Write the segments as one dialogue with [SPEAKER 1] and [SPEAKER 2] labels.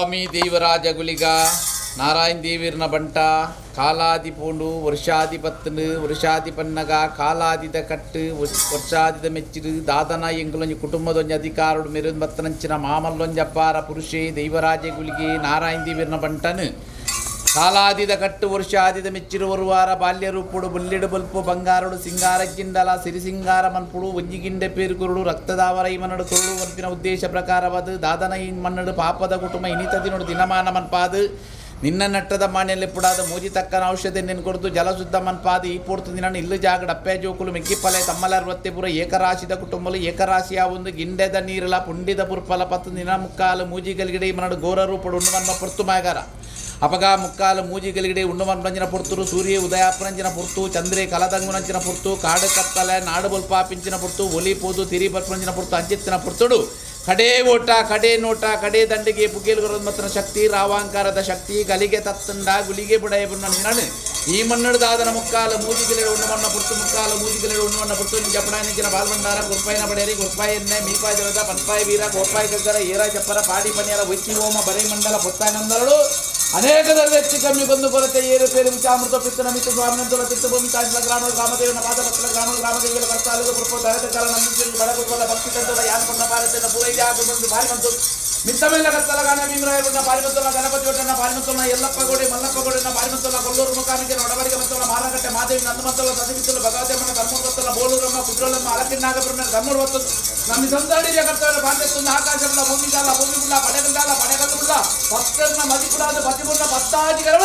[SPEAKER 1] ಸ್ವಾಮಿ ದೇವರಾಜ ಗುಲಿಗ ನಾರಾಯಣ ದೇವಿರ್ನ ಬಂಟ ಕಾಲಾದಿ ಪೂಂಡು ವರ್ಷಾದಿ ಪತ್ತನು ವರ್ಷಾದಿ ಪನ್ನಗ ಕಾಲಾದಿದ ಕಟ್ಟು ವರ್ಷಾದಿದ ಮೆಚ್ಚಿರು ದಾದನ ಎಂಗುಲೊಂಜಿ ಕುಟುಂಬದೊಂಜಿ ಅಧಿಕಾರುಡು ಮೆರುನ್ ಬತ್ತನಂಚಿನ ಮಾಮಲ್ಲೊಂಜಪ್ಪಾರ ಪುರುಷೇ ದೈವರಾಜ ಗುಲಿಗೆ ನಾರಾಯಣ ದೇವಿರ್ನ ಬಂಟನು ಕಾಲಾದಿದ ಕಟ್ಟು ವರ್ಷಾದಿದ ಮೆಚ್ಚಿರು ಒರುವಾರ ಬಾಲ್ಯ ರೂಪುಡು ಬುಲ್ಲಿಡು ಬಲ್ಪು ಬಂಗಾರುಡು ಸಿಂಗಾರ ಗಿಂಡಲ ಸಿರಿಸಿಂಗಾರ ಮನ್ಪುಡು ಒಂಜಿಗಿಂಡೆ ಪೇರುಕುರುಡು ರಕ್ತದಾವರ ಈ ಮನ್ನಡು ಕುರುಡು ಮನ್ಪಿನ ಉದ್ದೇಶ ಪ್ರಕಾರವಾದ ದಾದನ ಈ ಮನ್ನಡು ಪಾಪದ ಕುಟುಂಬ ಇನಿತ ದಿನಡು ದಿನಮಾನ ಮನ್ಪಾದು ನಿನ್ನ ನಟ್ಟದ ಮಾನ್ಯಲ್ಲಿ ಪುಡಾದ ಮೂಜಿ ತಕ್ಕನ ಔಷಧಿ ನಿನ್ ಕೊಡ್ತು ಜಲಶುದ್ಧ ಮನ್ಪಾದ ಈ ಪೂರ್ತಿ ದಿನ ಇಲ್ಲು ಜಾಗಡ ಅಪ್ಪೆ ಜೋಕುಲು ಮೆಗ್ಗಿಪಲೆ ತಮ್ಮಲರ್ವತ್ತೆಪುರ ಏಕರಾಶಿದ ಕುಟುಂಬಲು ಏಕರಾಶಿಯ ಒಂದು ಗಿಂಡೆದ ನೀರಲ ಪುಂಡಿದ ಪುರ್ಪಲ ಪತ್ತು ದಿನ ಮುಕ್ಕಾಲು ಮೂಜಿಗಲ್ಗಿಡೆ ಮನಡು ಘೋರ ರೂಪಡು ಉಂಡು ಮನ್ಮ ಪೊರ್ತು ಮಾಯಗಾರ ಅಪಗ ಮುಕ್ಕಾಲು ಮೂಜಿಗಲ್ಗಿಡೆ ಉಂಡು ಮನ್ಪಂಜಿನ ಪೊರ್ತುರು ಸೂರ್ಯ ಉದಯಾಪರಂಜಿನ ಪೊರ್ತು ಚಂದ್ರೆ ಕಲದಂಗುನಂಚಿನ ಪೊರ್ತು ಕಾಡು ಕತ್ತಲೆ ನಾಡು ಬೊಲ್ಪಾಪಿಂಚಿನ ಪೊರ್ತು ಒಲಿ ಪೋದು ತಿರಿ ಬರ್ಪಂಜಿನ ಪೊರ್ತು ಅಂಚಿತ್ತಿನ ಪೊರ್ತುಡು ಕಡೇ ಓಟ ಕಡೇ ನೋಟ ಕಡೇ ದಂಡಿಗೆ ಪುಗೇಲು ಮತ್ತನ ಶಕ್ತಿ ರಾವಾಂಕಾರದ ಶಕ್ತಿ ಗಲಿಗೆ ತತ್ತಂಡ ಗುಲಿಗೆ ಬುಡಯ ಬುಣ್ಣ ನಿನ್ನನು ಈ ಮನ್ನಡದಾದನ ಮುಕ್ಕಾಲ ಮೂಜಿಗಲೆಡು ಉಣ್ಣಮಣ್ಣ ಪುರ್ತು ಮುಕ್ಕಾಲ ಮೂಜಿಗಲೆಡು ಉಣ್ಣಮಣ್ಣ ಪುರ್ತು ಜಪಡಾನಿಂಚಿನ ಬಾಲ್ಭಂಡಾರ ಗುರ್ಪಾಯಿನ ಬಡೆಯರಿ ಗುರ್ಪಾಯಿ ಎಣ್ಣೆ ಮೀಪಾಯ ಜಲದ ಪನ್ಪಾಯ ವೀರ ಗೋಪಾಯ ಗಗ್ಗರ ಏರ ಚಪ್ಪರ ಪಾಡಿ ಪನಿಯರ ವೈತಿ ಹೋಮ ಬರೇ ಮಂಡಲ ಪೊತ್ತಾಯ ನಂದರಳು ಅನೇಕದಲ್ಲಿ ಹೆಚ್ಚು ಕಮ್ಮಿ ಬಂದು ಕೊರತೆ ಏರುಪೇರು ವಿಚಾಮೃತ ಪಿತ್ತನ ಮಿತ್ತು ಸ್ವಾಮಿನಂತುಲ ಪಿತ್ತು ಭೂಮಿ ತಾಂಡ್ಲ ಗ್ರಾಮ ಗ್ರಾಮದೇವನ ಪಾದ ಪತ್ರ ಗ್ರಾಮ ಗ್ರಾಮದೇವಿಗಳ ಕರ್ತಾಲುಗ ಪುರ್ಪ ತರತ ಕಾಲ ನಂಬಿಕೆ ಬಡಗುಗಳ ಭಕ್ತಿ ತಂತುಲ ಯಾನ್ ಕೊಂಡ ಪಾರತೆನ ಪೂರೈಕೆ ಬಂದು ಬಾರಿ ಬಂತು ಮಿತ್ತಮೇಲ ಕತ್ತಲ ಗಾನ ಭೀಮರಾಯಗುಂಡ ಪಾರಿಮತ್ತಲ ಗಣಪತಿ ಒಟ್ಟನ ಪಾರಿಮತ್ತಲ ಯಲ್ಲಪ್ಪ ಗೋಡೆ ಮಲ್ಲಪ್ಪ ಗೋಡೆನ ಪಾರಿಮತ್ತಲ ಕೊಲ್ಲೂರು ಮುಖಾಮಿಕೆ ಒಡಬರಿಗೆ ಮತ್ತಲ ಮಾರಕಟ್ಟೆ ಮಾದೇವಿ ನಂದಮತ್ತಲ ಸದಿಮಿತ್ತಲ ಭಗವತಮ್ಮನ ಧರ್ಮವತ್ತಲ ಬೋಲೂರಮ್ಮ ಕುದ್ರಲಮ್ಮ ಅಲಕಿನ್ನಾಗಬ್ರಹ್ಮ ಧರ್ಮವತ್ತು ನಮ್ಮ ಸಂತಾಡಿ ಜಗತ್ತವರ ಬಾಂಧತ್ವ ಆಕಾಶಗಳ ಭೂಮಿಗಾಲ ಭೂಮಿಗುಳ್ಳ ಪಡೆಗಲ್ಲಾಲ ಪಡೆಗಲ್ಲುಳ್ಳ ಭಕ್ತರನ್ನ ಮದಿಪುಡಾದ ಪತಿಪುಣ್ಣ ಪತ್ತಾಜಿಗಳ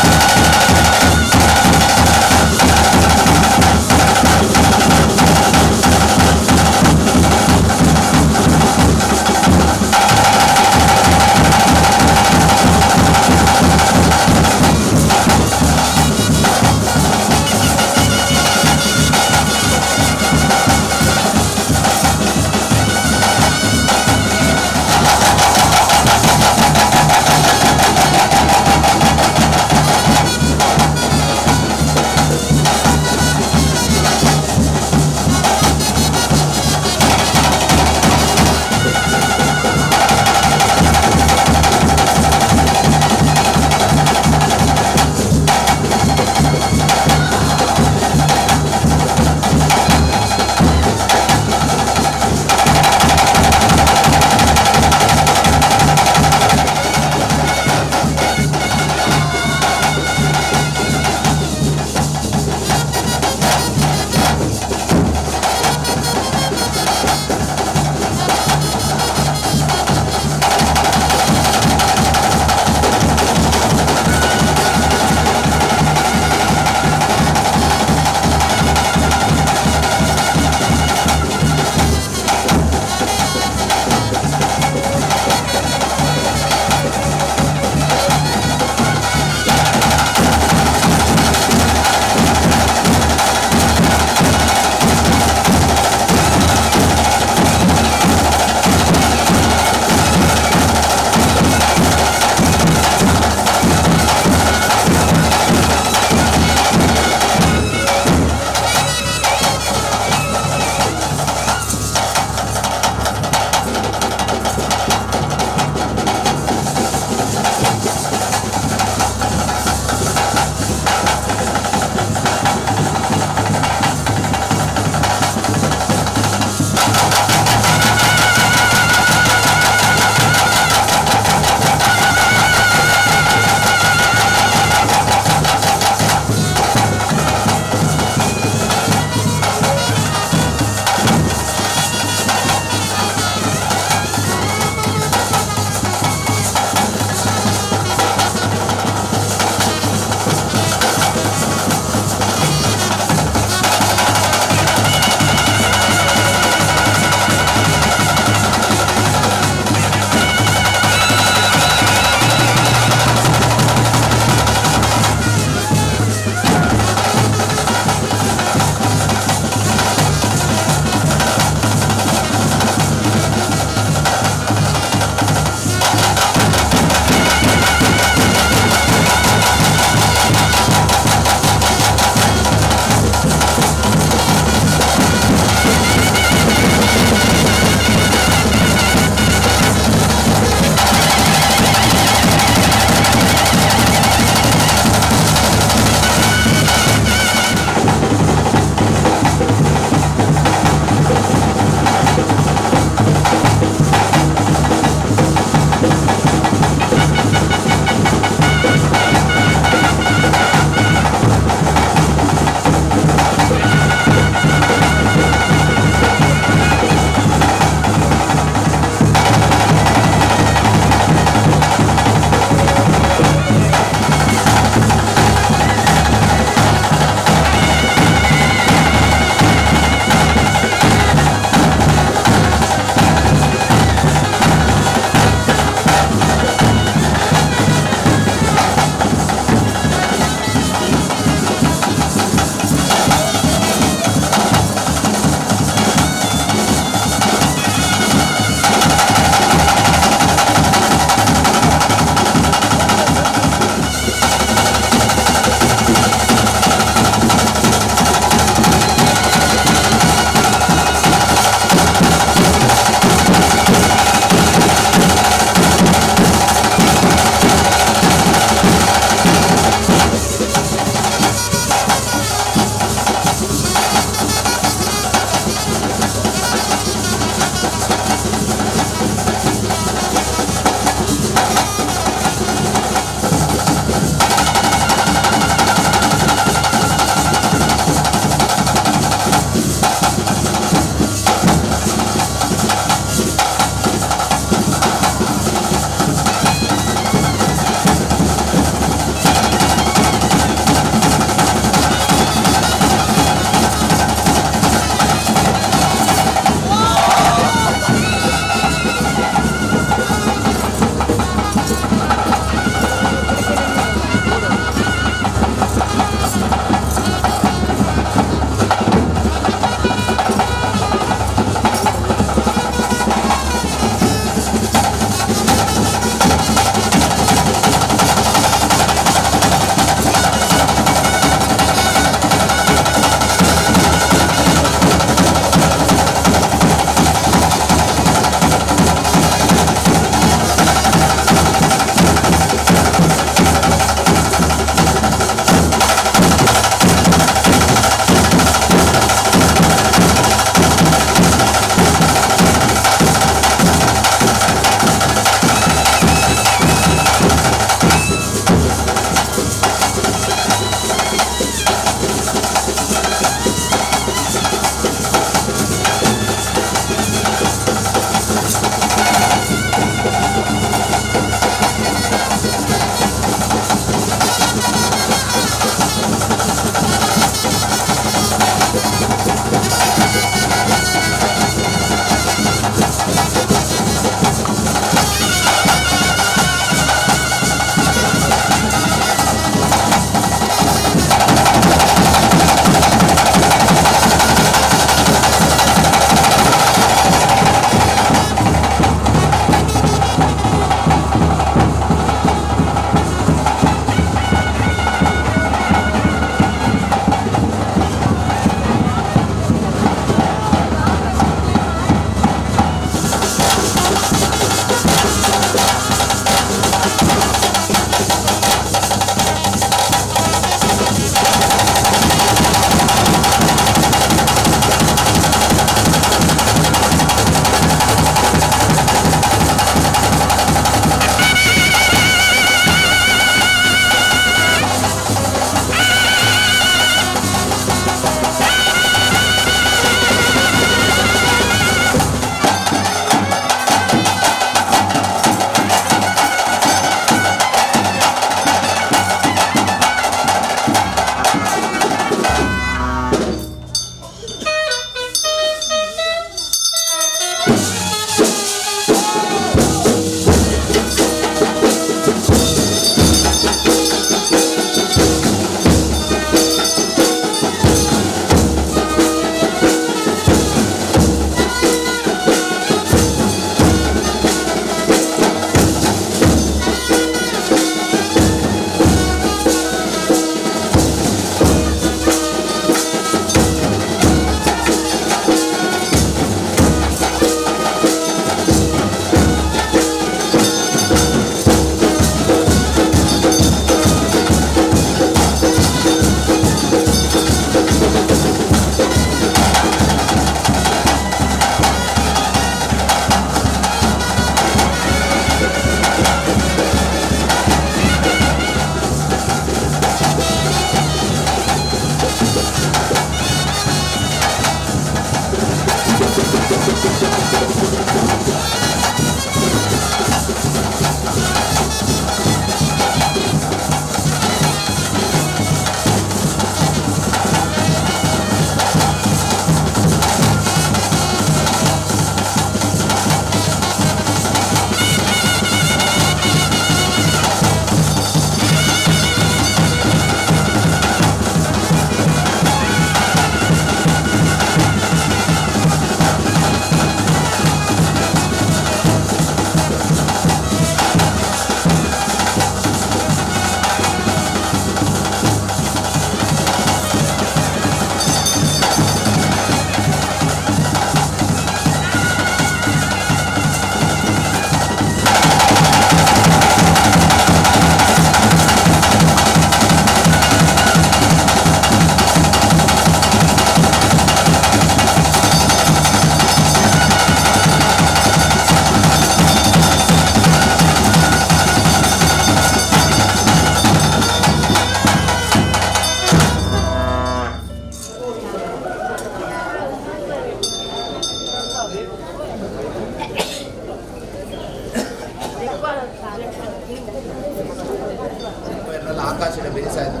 [SPEAKER 1] ಆಕಾಶದ ಬೆರೆಸಾಯ್ತು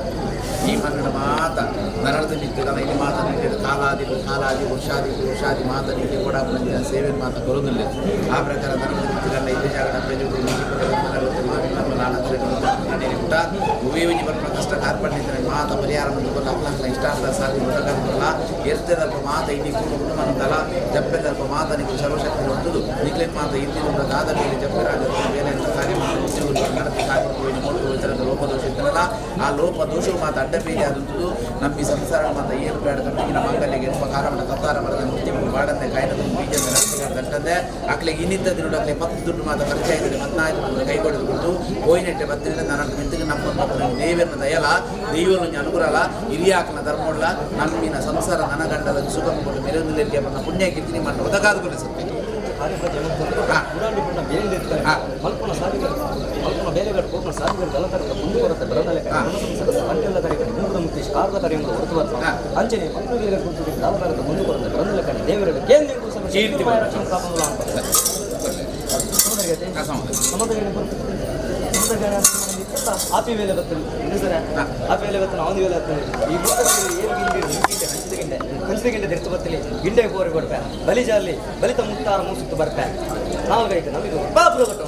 [SPEAKER 1] ಈ ಮನ್ನಡ ಮಾತ ನರಳದ ನಿಂತು ಇಲ್ಲಿ ಮಾತ ನಿಂತಿದ್ದು ಕಾಲಾದಿ ಕಾಲಾದಿ ವರ್ಷಾದಿ ವರ್ಷಾದಿ ಮಾತ ನಿಂಗೆ ಕೂಡ ಸೇವೆ ಮಾತ ಬರುವುದಿಲ್ಲ. ಆ ಪ್ರಕಾರ ನರಳದ ನಿಂತುಗಂಡ ಇಲ್ಲಿ ಜಾಗದ ಪ್ರಜೆಗಳು ಊಟ ಉವೇವಿಂಜಿ ಬರ್ಪಣ ಕಷ್ಟ ಕಾರ್ಪಣ್ಯ ಮಾತ ಪರಿಹಾರ ಮಂದುಕೊಲ್ಲ ಅಪ್ಲಂಕಲ ಇಷ್ಟಾರ್ಥ ಸಾಧಿ ಮುತಕಲ್ಲ ಎರ್ತದಲ್ಪ ಮಾತ ಇಲ್ಲಿ ಕೂಡು ಕುಟುಂಬ ಜಪ್ಪೆದಲ್ಪ ಮಾತ ನಿಕ್ಕು ಸರ್ವಶಕ್ತಿ ಹೊಂದುದು ನಿಕ್ಲೆನ್ ಮಾತ ಇಂದಿನ ದಾದ ಮೇಲೆ ಜಪ್ಪರಾಜ ಬೇರೆ ಅಂತ ಕಾರ್ಯ ನಡತೆ ಕಾರ್ಯ ಮೂರು ಲೋಪದೋಷ ಇದ್ದನಲ್ಲ ಆ ಲೋಪ ದೋಷವು ಮಾತ ಅಡ್ಡ ಬೇಲಿ ಆದಂಥದ್ದು ನಮ್ಮ ಈ ಸಂಸಾರ ಮಾತ ಏನು ಬೇಡ ಕಮ್ಮಿಗಿನ ಮಂಗಲ್ಯಗೆ ಎನ್ಪ ಕಾರಮಣ ಕತ್ತಾರ ಮರದ ಮುಕ್ತಿ ಬಾಡಂದೆ ಕಾಯಿನ ಬೀಜ ದಂಟಂದೆ ಅಕ್ಲೆಗೆ ಇನ್ನಿದ್ದ ದಿನ ಅಕ್ಲೆ 10 ದುಡ್ಡು ಮಾತ ಖರ್ಚಾಯ್ತದೆ 14 ಕೈ ಕೊಡದು ಕೊಡ್ತು ಹೋಯಿನೆಟ್ಟೆ ಬತ್ತಿಲ್ಲ ನನ್ನ ಮೆಂತಿಗೆ ನಮ್ಮ ದೇವರನ್ನ ದಯಲ ದೈವನ ಅನುಗುರಲ ಹಿರಿಯಾಕನ ಧರ್ಮೋಡ್ಲ ನಮ್ಮಿನ ಸಂಸಾರ ನನಗಂಡದ ಸುಖ ಕೊಟ್ಟು ಮೆರವಣಿಗೆ ಬಂದ ಪುಣ್ಯ ಕೀರ್ತಿನಿ ಮಾಡಿ ಒದಗಾದುಕೊಳ್ಳಿ ಸತ್ಯ.
[SPEAKER 2] ಆಪಿ ವೇಲೆ ಬರ್ತದೆ ಸರ ಆಪಿ ವೇಲೆ ಬರ್ತದೆ ಅವನ ವೇಲೆ ಬರ್ತದೆ ಈ ಗಿಂಡೆ ಹಂಚಿದ ಗಿಂಡೆ ದಿರ್ತು ಬರ್ತಲಿ ಗಿಂಡೆ ಕೋರಿ ಕೊಡ್ಪೆ ಬಲಿ ಜಾಲಿ ಬಲಿತ ಮುತ್ತಾರ ಮೂಸುತ್ತು ಬರ್ಪೆ ನಾವು ಕೈತೆ ನಮಗೆ ಬಾಪುರ ಕೊಟ್ಟು.